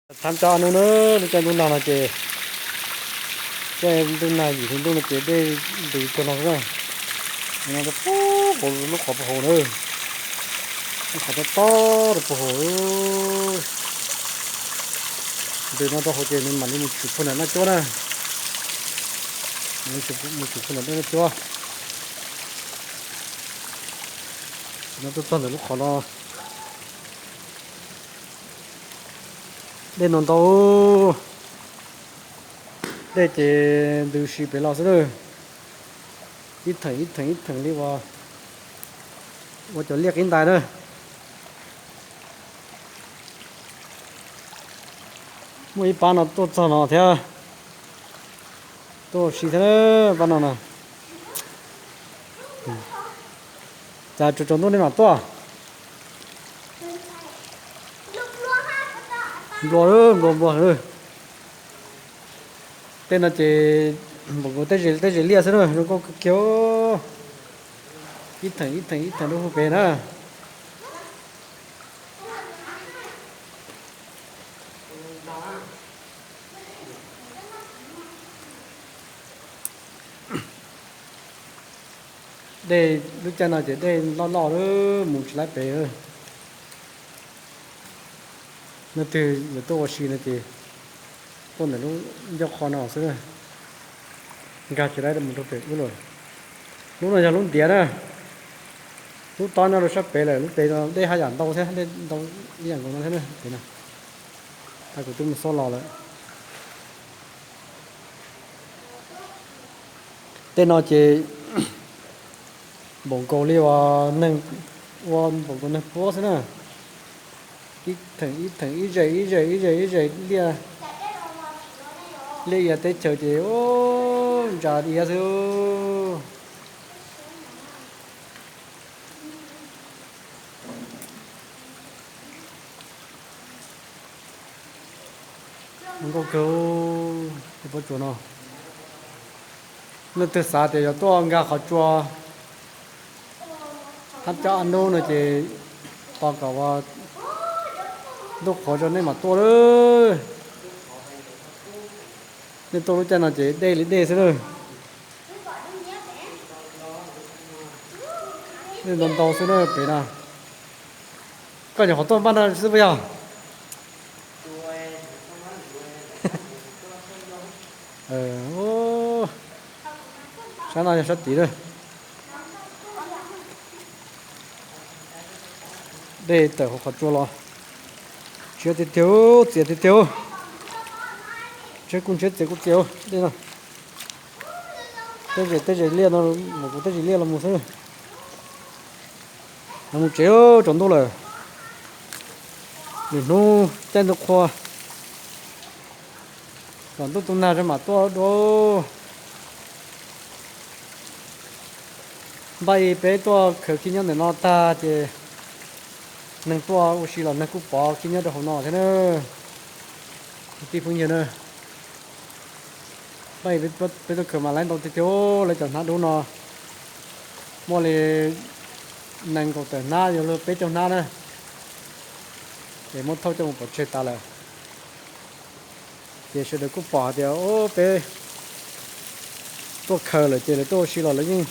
Thab cov nub na, lub caij ntuj nag no ces, caij ntuj nag yim hli ntuj no ces dej ntws cuag no xwb na. No rau puag lub qhov puag hauv na, lub qhov tob tob rau puag hauv. Ntws no rau hauv ces nws mam li mus tshwm puag nram naj cuab na, mus tshwm puag nram dej naj cuab. No tuaj txog ntawm lub qhov no. Dej no ntau, dej ces ntws si pem los xwb na. Ib theem ib theem ib theem li uas ua cov liaj qib ntais na. Muaj ib pab no tuaj txog no thiab, tuaj ua si thiab pab no na. Cas tsaus tsaus ntuj nej mam tuaj? Nplua, nplua nplua. Tej no ces npaum nkaus tej zes liaj xwb na, zoo nkauj kawg kiag. Ib theem ib theem ib theem rau hauv pem na. Dej lub caij no ces dej loj loj lawm mus tsis laib pem. Leej twg yuav tuaj ua si no ces tuaj ntawm lub ncauj qhov no xwb, nkag tsis laib mus rau pem ub lawm. Lub no yog lub ntiav na, lub tob nyob rau sab pem lawm, lub pem no dej haj yam ntau thiab, dej ntau ib yam nkaus no thiab na pem no. Tag kuv twb mus xauj los lawm. Tej no ces npaum nkaus li uas neeg, ua npaum nkaus neeg puab xwb na. Ib theem ib theem ib zes ib zes ib zes ib zes liaj, liaj ia teb chaws ces ntsa ia xwb. Nkauj kawg, pob tsuas no. Leej twg xav tias yog tuaj nkag qhov tsua thab cov a nub no ces tos kom ua ntuj qhuav rau nej mam tuaj lawm. Nej tuaj lub caij no ces dej li dej xwb na. Dej ntau ntau xwb na pem no. Koj nyuam qhuav tuaj npaj no xwb puas yog? Sab no yog sab tid na. Dej tawm hauv qhov tsua los. Ntshiab tiag tiag, txias tiag tiag. Ntshiab kuj ntshiab, txias kuj txias dej no. Tej zes tej zes liaj no, mus kuv tej zes liaj los mus xwb. Mus tsev tsaus ntuj lawm. Lwm hnub caij ntuj qhua, tom ntuj tu nag mam tuaj dua. Npaj ib peb tuaj khaws khib nyob ntawm no tag ces neeg tuaj ua si los neeg kuj pov khib nyob rau hauv no thiab na. Kwv tij phooj ywg na, npaj ib peb tuaj khaws mas laib ntau tiag tiag, lawv cov hnab dub no muaj li nees nkaum tawm hnab, yog luag peb caug hnab na, ces muab thauj coj mus pov tseg tas lawm. Ces sawv daws kuj pom hais tias peb tuaj khaws lawm ces lawv tuaj ua si los lawv yeej,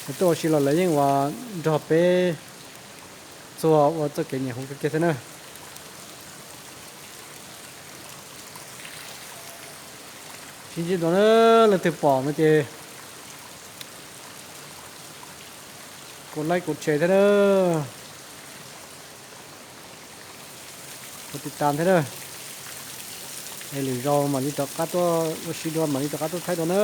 lawv tuaj ua si los lawv yeej ua nrog peb txuag ua txoj kev nyiam hu kawg kiag thiab na. Sib ntsib dua na, leej twg pom no ces kuv like kuv share thiab na, kuv tiv tam thiab na. Es lwm zaus mam li rov qab tuaj ua si dua, mam li rov qab tuaj thaij dua na.